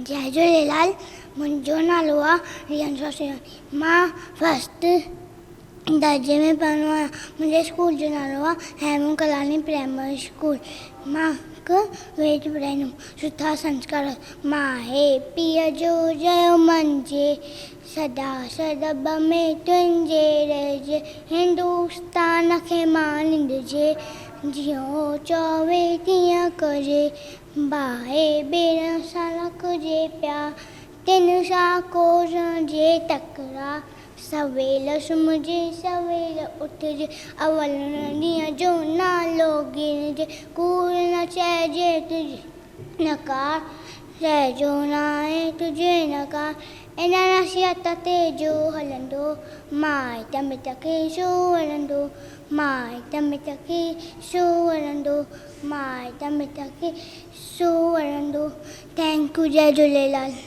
جئي جهوليلال منهنجو نالو آ ريان سوسياني مان فرسٽ درجي ۾ پڙهندو آهيان منهنجي اسڪول جو نالو آ هيمون ڪلاڻي پرائمري اسڪول مان هڪ ويد پڙهائيندم سٺا سنسڪار ماهي پيء جو چيو مڃجي سدا سدب ۾ تنهنجي رهجي هندوستان کي مان ڏجي جيئن هو چوي تيئن ڪجي باهه ٻيڙن سان رکجي پيا، تن سان ڪو رهجي تڪرار. سويل سمهجي سويل اٿجي، اول ان ڏينهن جو نالو ڳڻجي. ڪوڙ نه چئجي تنهنجي نڪار، چئجو ناهي تنهنجي نڪار. ان نصيحت تي جو هلندو، مائٽ مٽ کي سو وڻندو. مائٽ مٽ کي سو وڻندو. مائٽ مٽ کي سو وڻندو. Thank you Jai Jhulelal.